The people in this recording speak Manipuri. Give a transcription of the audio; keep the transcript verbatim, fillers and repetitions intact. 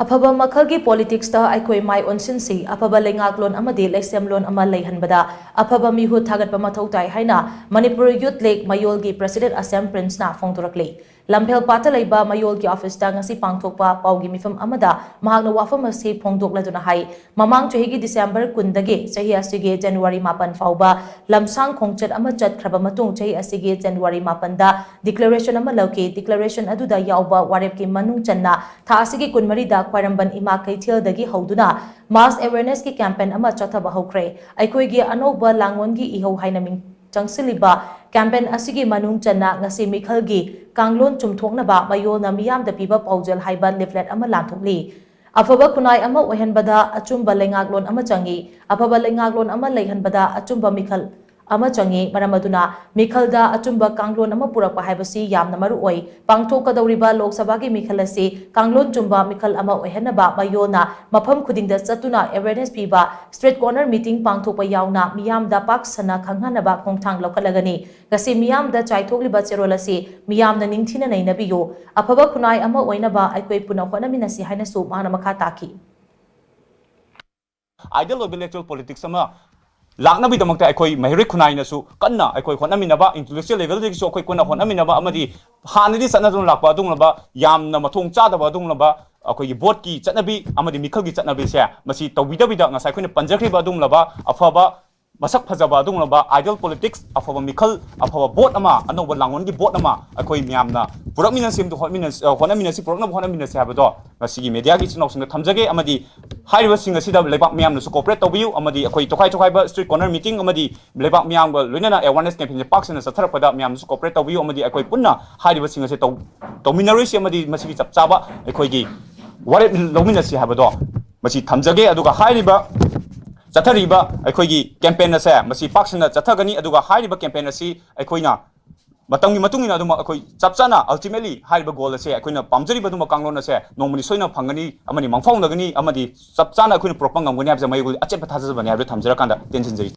ꯑꯐꯕ ꯃꯈꯜꯒꯤ ꯄꯣꯂꯤꯇꯤꯛꯁꯇ ꯑꯩꯈꯣꯏ ꯃꯥꯏ ꯑꯣꯟꯁꯤꯟꯁꯤ, ꯑꯐꯕ ꯂꯩꯉꯥꯛꯂꯣꯟ ꯑꯃꯗꯤ ꯂꯩꯁꯦꯝꯂꯣꯟ ꯑꯃ ꯂꯩꯍꯟꯕꯗ ꯑꯐꯕ ꯃꯤꯍꯨꯠ ꯊꯥꯒꯠꯄ ꯃꯊꯧ ꯇꯥꯏ ꯍꯥꯏꯅ ꯃꯅꯤꯄꯨꯔ ꯌꯨꯠ ꯂꯤꯒ ꯃꯌꯣꯜꯒꯤ ꯄ꯭ꯔꯁꯤꯗꯦꯟꯠ ꯑꯁꯦꯝ ꯄ꯭ꯔꯤꯟꯁꯅ ꯐꯣꯡꯗꯣꯔꯛꯂꯤ꯫ ꯂꯝꯐꯦꯜꯄꯥꯠꯇ ꯂꯩꯕ ꯃꯌꯣꯜꯒꯤ ꯑꯣꯐꯤꯁꯇ ꯉꯁꯤ ꯄꯥꯡꯊꯣꯛꯄ ꯄꯥꯎꯒꯤ ꯃꯤꯐꯝ ꯑꯃꯗ ꯃꯍꯥꯛꯅ ꯋꯥꯐꯝ ꯑꯁꯤ ꯐꯣꯡꯗꯣꯛꯂꯗꯨꯅ ꯍꯥꯏ, ꯃꯃꯥꯡ ꯆꯍꯤꯒꯤ ꯗꯤꯁꯦꯝꯕꯔ ꯀꯨꯟꯗꯒꯤ ꯆꯍꯤ ꯑꯁꯤꯒꯤ ꯖꯅꯋꯥꯔꯤ ꯃꯥꯄꯟ ꯐꯥꯎꯕ ꯂꯝꯁꯥꯡ ꯈꯣꯡꯆꯠ ꯑꯃ ꯆꯠꯈ꯭ꯔꯕ ꯃꯇꯨꯡ, ꯆꯍꯤ ꯑꯁꯤꯒꯤ ꯖꯅꯋꯥꯔꯤ ꯃꯥꯄꯟꯗ ꯗꯤꯀ꯭ꯂꯦꯔꯦꯁꯟ ꯑꯃ ꯂꯧꯈꯤ꯫ ꯗꯤꯀ꯭ꯂꯦꯔꯦꯁꯟ ꯑꯗꯨꯗ ꯌꯥꯎꯕ ꯋꯥꯔꯦꯞꯀꯤ ꯃꯅꯨꯡ ꯆꯟꯅ ꯊꯥ ꯑꯁꯤꯒꯤ ꯀꯨꯟꯃꯔꯤꯗ ꯈ꯭ꯋꯥꯏꯔꯝꯕꯟ ꯏꯃꯥ ꯀꯩꯊꯦꯜꯗꯒꯤ ꯍꯧꯗꯨꯅ ꯃꯥꯁ ꯑꯦꯋꯦꯔꯅꯦꯁꯀꯤ ꯀꯦꯝꯄꯦꯟ ꯑꯃ ꯆꯠꯊꯕ ꯍꯧꯈ꯭ꯔꯦ꯫ ꯑꯩꯈꯣꯏꯒꯤ ꯑꯅꯧꯕ ꯂꯥꯡꯑꯣꯟꯒꯤ ꯏꯍꯧ ꯍꯥꯏꯅ ꯃꯤꯡ ꯆꯪꯁꯤꯜꯂꯤꯕ ꯀꯦꯝꯄꯦꯟ ꯑꯁꯤꯒꯤ ꯃꯅꯨꯡ ꯆꯟꯅ ꯉꯁꯤ ꯃꯤꯈꯜꯒꯤ ꯀꯥꯡꯂꯣꯟ ꯆꯨꯝꯊꯣꯛꯅꯕ ꯃꯌꯣꯜꯅ ꯃꯤꯌꯥꯝꯗ ꯄꯤꯕ ꯄꯥꯎꯖꯦꯜ ꯍꯥꯏꯕ ꯂꯤꯐꯂꯦꯠ ꯑꯃ ꯂꯥꯟꯊꯣꯛꯂꯤ꯫ ꯑꯐꯕ ꯈꯨꯟꯅꯥꯏ ꯑꯃ ꯑꯣꯏꯍꯟꯕꯗ ꯑꯆꯨꯝꯕ ꯂꯩꯉꯥꯛꯂꯣꯟ ꯑꯃ ꯆꯪꯏ꯫ ꯑꯐꯕ ꯂꯩꯉꯥꯛꯂꯣꯟ ꯑꯃ ꯂꯩꯍꯟꯕꯗ ꯑꯆꯨꯝꯕ ꯃꯤꯈꯜ ꯑꯃ ꯆꯪꯏ꯫ ꯃꯔꯝ ꯑꯗꯨꯅ ꯃꯤꯈꯜꯗ ꯑꯆꯨꯝꯕ ꯀꯥꯡꯂꯣꯟ ꯑꯃ ꯄꯨꯔꯛꯄ ꯍꯥꯏꯕꯁꯤ ꯌꯥꯝꯅ ꯃꯔꯨ ꯑꯣꯏ꯫ ꯄꯥꯡꯊꯣꯛꯀꯗꯧꯔꯤꯕ ꯂꯣꯛ ꯁꯚꯥꯒꯤ ꯃꯤꯈꯜ ꯑꯁꯤ ꯀꯥꯡꯂꯣꯟ ꯆꯨꯝꯕ ꯃꯤꯈꯜ ꯑꯃ ꯑꯣꯏꯍꯟꯅꯕ ꯃꯌꯣꯜꯅ ꯃꯐꯝ ꯈꯨꯗꯤꯡꯗ ꯆꯠꯇꯨꯅ ꯑꯦꯋꯦꯔꯅꯦꯁ ꯄꯤꯕ, ꯁ꯭ꯇ꯭ꯔꯤꯠ ꯀꯣꯔꯅꯔ ꯃꯤꯇꯤꯡ ꯄꯥꯡꯊꯣꯛꯄ ꯌꯥꯎꯅ ꯃꯤꯌꯥꯝꯗ ꯄꯥꯛ ꯁꯟꯅ ꯈꯪꯍꯟꯅꯕ ꯈꯣꯡꯊꯥꯡ ꯂꯧꯈꯠꯂꯒꯅꯤ꯫ ꯉꯁꯤ ꯃꯤꯌꯥꯝꯗ ꯆꯥꯏꯊꯣꯛꯂꯤꯕ ꯆꯦꯔꯣꯜ ꯑꯁꯤ ꯃꯤꯌꯥꯝꯅ ꯅꯤꯡꯊꯤꯅ ꯅꯩꯅꯕꯤꯌꯨ꯫ ꯑꯐꯕ ꯈꯨꯟꯅꯥꯏ ꯑꯃ ꯑꯣꯏꯅꯕ ꯑꯩꯈꯣꯏ ꯄꯨꯟꯅ ꯍꯣꯠꯅꯃꯤꯟꯅꯁꯤ ꯍꯥꯏꯅꯁꯨ ꯃꯍꯥꯛꯅ ꯃꯈꯥ ꯇꯥꯈꯤ꯫ ꯑꯥꯏꯗꯜ ꯑꯣꯏꯕ ꯏꯂꯦꯛꯇꯣꯔꯦꯜ ꯄꯣꯂꯤꯇꯤꯛꯁ ꯑꯃ ꯂꯥꯛꯅꯕꯒꯤꯗꯃꯛꯇ ꯑꯩꯈꯣꯏ ꯃꯍꯩꯔꯣꯏ ꯈꯨꯟꯅꯥꯏꯅꯁꯨ ꯀꯟꯅ ꯑꯩꯈꯣꯏ ꯍꯣꯠꯅꯃꯤꯟꯅꯕ, ꯏꯟꯇꯦꯂꯦꯛꯆꯨꯋꯦꯜ ꯂꯦꯚꯦꯜꯗꯒꯤꯁꯨ ꯑꯩꯈꯣꯏ ꯄꯨꯟꯅ ꯍꯣꯠꯅꯃꯤꯟꯅꯕ ꯑꯃꯗꯤ ꯍꯥꯟꯅꯗꯤ ꯆꯠꯅꯗꯨꯅ ꯂꯥꯛꯄ ꯑꯗꯨꯒꯨꯝꯂꯕ ꯌꯥꯝꯅ ꯃꯊꯣꯡ ꯆꯥꯗꯕ ꯑꯗꯨꯒꯨꯝꯂꯕ ꯑꯩꯈꯣꯏꯒꯤ ꯚꯣꯠꯀꯤ ꯆꯠꯅꯕꯤ ꯑꯃꯗꯤ ꯃꯤꯈꯜꯒꯤ ꯆꯠꯅꯕꯤꯁꯦ ꯃꯁꯤ ꯇꯧꯕꯤꯗꯕꯤꯗ ꯉꯁꯥꯏ ꯑꯩꯈꯣꯏꯅ ꯄꯟꯖꯈ꯭ꯔꯤꯕ ꯑꯗꯨꯒꯨꯝꯂꯕ ꯑꯐꯕ ꯃꯁꯛ ꯐꯖꯕ ꯑꯗꯨꯒꯨꯝꯂꯕ ꯑꯥꯏꯗꯜ ꯄꯣꯂꯤꯇꯤꯛꯁ, ꯑꯐꯕ ꯃꯤꯈꯜ, ꯑꯐꯕ ꯚꯣꯠ ꯑꯃ, ꯑꯅꯧꯕ ꯂꯥꯡꯂꯣꯟꯒꯤ ꯚꯣꯠ ꯑꯃ ꯑꯩꯈꯣꯏ ꯃꯌꯥꯝꯅ ꯄꯨꯔꯛꯃꯤꯟꯅꯁꯤ, ꯑꯃꯗꯤ ꯍꯣꯠꯃꯤꯟꯅꯁꯤ, ꯑ, ꯍꯣꯠꯅꯃꯤꯟꯅꯁꯤ, ꯄꯨꯔꯛꯅꯕ ꯍꯣꯠꯅꯃꯤꯟꯅꯁꯤ ꯍꯥꯏꯕꯗꯣ ꯉꯁꯤꯒꯤ ꯃꯦꯗꯤꯌꯥꯒꯤ ꯏꯆꯤꯟ ꯏꯅꯥꯎꯁꯤꯡꯗ ꯊꯝꯖꯒꯦ꯫ ꯑꯃꯗꯤ ꯍꯥꯏꯔꯤꯕꯁꯤꯡ ꯑꯁꯤꯗ ꯂꯩꯕꯥꯛ ꯃꯤꯌꯥꯝꯅꯁꯨ ꯀꯣꯑꯣꯄꯔꯦꯠ ꯇꯧꯕꯤꯌꯨ, ꯑꯃꯗꯤ ꯑꯩꯈꯣꯏ ꯇꯣꯈꯥꯏ ꯇꯣꯈꯥꯏꯕ ꯁ꯭ꯇ꯭ꯔꯤꯠ ꯀꯣꯔꯅꯔ ꯃꯤꯇꯤꯡ ꯑꯃꯗꯤ ꯂꯩꯕꯥꯛ ꯃꯤꯌꯥꯝꯒ ꯂꯣꯏꯅꯅ ꯑꯦꯋꯥꯔꯅꯦꯁ ꯀꯦꯝꯄꯦꯟꯁꯦ ꯄꯥꯛ ꯁꯟꯅ ꯆꯠꯊꯔꯛꯄꯗ ꯃꯌꯥꯝꯅꯁꯨ ꯀꯣꯑꯣꯄꯔꯦꯠ ꯇꯧꯕꯤꯌꯨ, ꯑꯃꯗꯤ ꯑꯩꯈꯣꯏ ꯄꯨꯟꯅ ꯍꯥꯏꯔꯤꯕꯁꯤꯡ ꯑꯁꯦ ꯇꯧ-, ꯇꯧꯃꯤꯟꯅꯔꯣꯏꯁꯤ, ꯑꯃꯗꯤ ꯃꯁꯤꯒꯤ ꯆꯞ ꯆꯥꯕ ꯑꯩꯈꯣꯏꯒꯤ ꯋꯥꯔꯦꯞ ꯂꯧꯃꯤꯟꯅꯁꯤ ꯍꯥꯏꯕꯗꯣ ꯃꯁꯤ ꯊꯝꯖꯒꯦ꯫ ꯑꯗꯨꯒ ꯍꯥꯏꯔꯤꯕ ꯆꯠꯊꯔꯤꯕ ꯑꯩꯈꯣꯏꯒꯤ ꯀꯦꯝꯄꯦꯟ ꯑꯁꯦ ꯃꯁꯤ ꯄꯥꯛ ꯁꯟꯅ ꯆꯠꯊꯒꯅꯤ꯫ ꯑꯗꯨꯒ ꯍꯥꯏꯔꯤꯕ ꯀꯦꯝꯄꯦꯟ ꯑꯁꯤ ꯑꯩꯈꯣꯏꯅ ꯃꯇꯝꯒꯤ ꯃꯇꯨꯡ ꯏꯟꯅ ꯑꯗꯨꯃꯛ ꯑꯩꯈꯣꯏ ꯆꯞ ꯆꯥꯅ, ꯑꯜꯇꯤꯃꯦꯠꯂꯤ, ꯍꯥꯏꯔꯤꯕ ꯒꯣꯜ ꯑꯁꯦ ꯑꯩꯈꯣꯏꯅ ꯄꯥꯝꯖꯔꯤꯕ ꯑꯗꯨꯝꯕ ꯀꯥꯡꯂꯣꯟ ꯑꯁꯦ ꯅꯣꯡꯃꯗꯤ ꯁꯣꯏꯗꯅ ꯐꯪꯒꯅꯤ ꯑꯃꯗꯤ ꯃꯪꯐꯥꯎꯅꯒꯅꯤ ꯑꯃꯗꯤ ꯆꯞ ꯆꯥꯅ ꯑꯩꯈꯣꯏꯅ ꯄꯨꯔꯛꯄ ꯉꯝꯒꯅꯤ ꯍꯥꯏꯕꯁꯦ ꯃꯌꯦꯛ ꯑꯣꯏ ꯑꯆꯦꯠꯄ ꯊꯥꯖꯖꯕꯅꯤ ꯍꯥꯏꯕꯗꯨ ꯊꯝꯖꯔꯀꯥꯟꯗ ꯇꯦꯟꯁꯤꯟꯖꯔꯤ꯫